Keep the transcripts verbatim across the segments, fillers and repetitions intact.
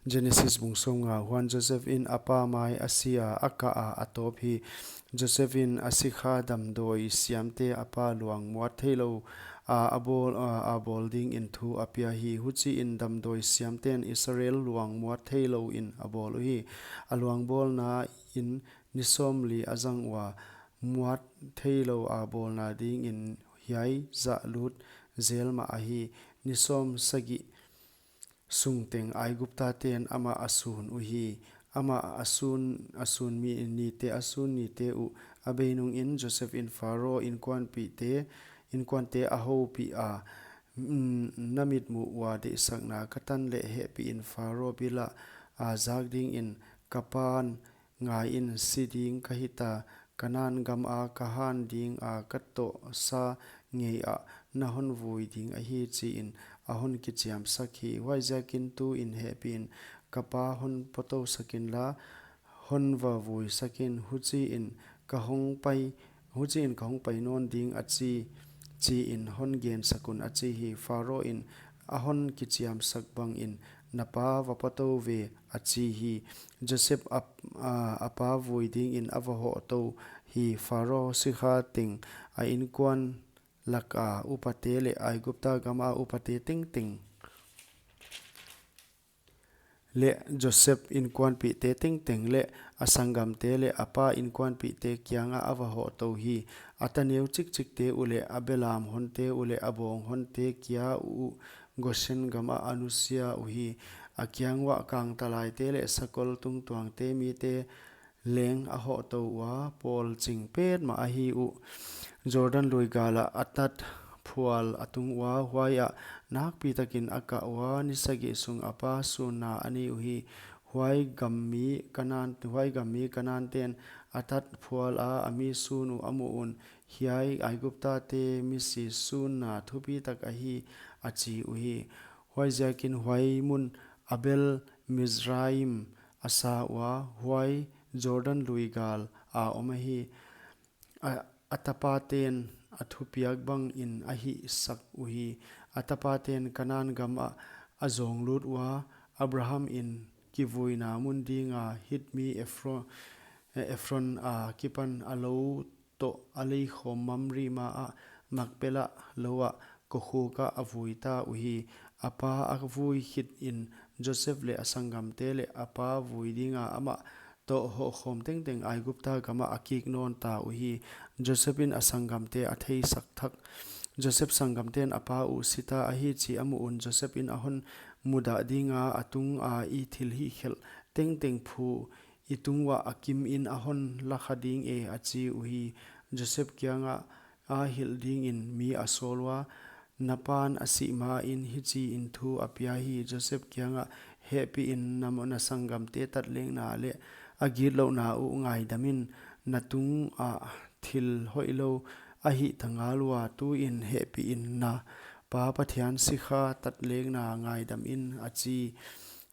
Genesis bung sawmnga. Huan Joseph in a pa mai a si a, a kah a, a tawp hi. Joseph in a sikha damdawi siamte a pa luang muat theilou a, a bawl, a, a bawl dingin thu a pia hi. Huchiin damdawi siamten Israel luang muat theilou in a bawl uhi. A luang bawlna in ni sawmli a zang ua, muat theilou a bawlna dingin hiai zah lut zel mah ahi. Ni sawmsagih sung teng Aigupta ten amah a sun uhi. Amah a sun, a sun mi nite, a sun nite uh a bei nungin Joseph in Pharaoh inkuanpihte, inkuante a houpih a, "Mm, na mitmuh ua deihsakna ka tan leh hehpihin Pharaoh bil ah a zak dingin ka pa'n ngaiin si ding ka hita, Kanan gam a ka han ding a ka tohsa ngei ah na hon vui ding ahi," chiin a hon kichiamsak hi. Huaiziakin tuin hehpihin ka pa hon patousak inla, hon va vuisak in, huchiin ka hong pai, huchiin ka hong pai nawn ding a chi, chiin hon gensak un a chi hi. Pharaoh in a hon kichiamsak bangin na pa va patou ve a chi hi. Joseph a, a, a pa vui dingin a va hohtou hi. Pharaoh sikha teng, a inkuan lak a upate leh Aigupta gam a upate tengteng leh Joseph inkuanpihte tengteng leh a sanggamte leh a pa inkuanpihte kiangah a va hohtou hi. A ta neu chikchikte uh leh a belam honte uh leh a bawng honte kia uh Goshen gam ah a nusia uhi. A kiang uah kangtalaite leh sakol tungtuangte mite leng a hohtou ua, pawl ching petmah ahi uh. Jordan lui gal ah Atad phual a tung ua, huai ah nakpi takin a kah ua, ni sagih sung a pa sunna a nei uhi. Huai gam mi Kanan, huai gam mi Kanan ten Atad phual a a mi sun uh a muh un, hiai Aigupta te misi sunna thupitak ahi, a chi uhi. Huaiziakin huai mun Abel Mizraim a sa ua, huai Jordan lui gal a om ahi. A, a tapaten a thupiak bangin a hihsak uhi. A tapaten Kanan gam ah a zawng lut ua, Abraham in kivuina mun dinga Hit mi Ephro-, eh, Ephron a kipan a lou toh a leikhawm Mamre ma ah Makpela lou ah kokhuk ah a vui ta uhi. A pa a vui khit in Joseph leh a sanggamte leh a pa vui dinga amah toh hohkhawm tengteng Aigupta gam ah a kik nawn ta uhi. Joseph in a sanggamte a theisak thak. Joseph sanggamten a pa uh si ta ahi chih a muh un Joseph in a hon mudah dinga a tung a i thil hihkhelh tengteng phu i tung uah a kim in a hon la kha ding e, a chi uhi. Joseph kiangah a hilh dingin mi a sawl ua, na pa'n a sih main hichiin thu a pia hi. Joseph kiangah, hehpihin na, na sanggamte tatlekna leh a gitlouhna uh ngaidam in, na tungah thil hoihlou a hih ta ngal ua, tuin hehpihin na pa Pathian sikha tatlekna ngaidam in, a chi.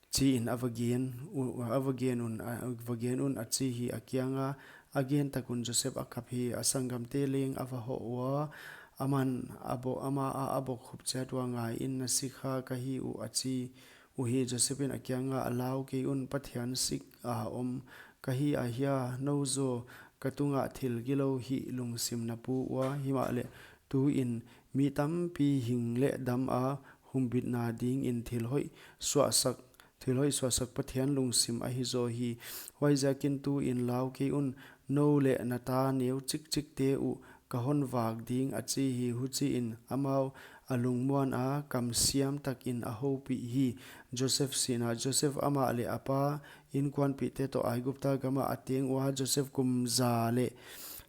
Chiin a va gen u-, a va gen un, a va gen un a chi hi. A kianga a gen tak un Joseph a kap hi. A sanggamte leng a va hoh ua, aman a bo-, ama a, a bokkhup chiat ua, ngaiin, na sikha ka hi uh, a chi uhi. Joseph in a kianga, lau kei un, Pathian sik a om ka hi ahia, nou zaw ka tungah thil gilou hih lungsim na pu ua, himahleh tuin mi tampi hing leh dam a humbitna dingin thil hoih suahsak, thil hoih suahsak Pathian lungsim ahi zaw hi. Huaiziakin tuin lau kei un, nou leh na ta neu chikchikte uh ka hon vak ding, a chi hi. Huchiin amau a lungmuan a, kamsiam takin a houpih hi. Joseph sihna. Joseph amah leh a pa inkuanpihte toh Aigupta gama a teng ua. Joseph kum za leh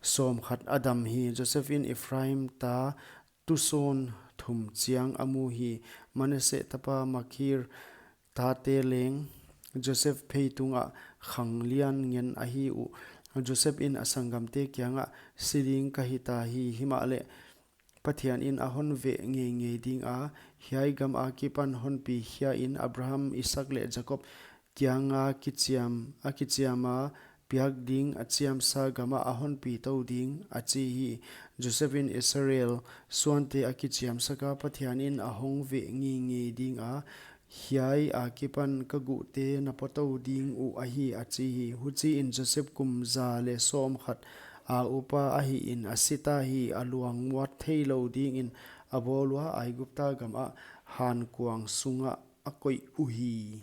sawmkhat a dam hi. Joseph in Ephraim ta tusawn thum chiang a mu hi. Manasseh tapa Makhir tate leng Joseph pheitung ah khang lian ngen ahi uh. Joseph in a sanggamte kiangah, si ding ka hita hi, himahleh Pathian in a hon veh ngeingei ding a, hiai gam akipan hon pi khia in, Abraham, Isaak leh Jakob kianga kichiam, a kichiam a piak ding a chiamsa gama a hon pi tou ding, a chi hi. Joseph in Israel suante a kichiamsak a, Pathian in a hon veh ngeingei ding a, Hiai akipan ka guhte na pua tou ding uh ahi, a chi hi. Huchiin Joseph kum za leh sawmkhat a upa ahihin a sita hi. A luang muat theilou dingin a bawl ua, Aigupta gamah hankuang sungah a koih uhi.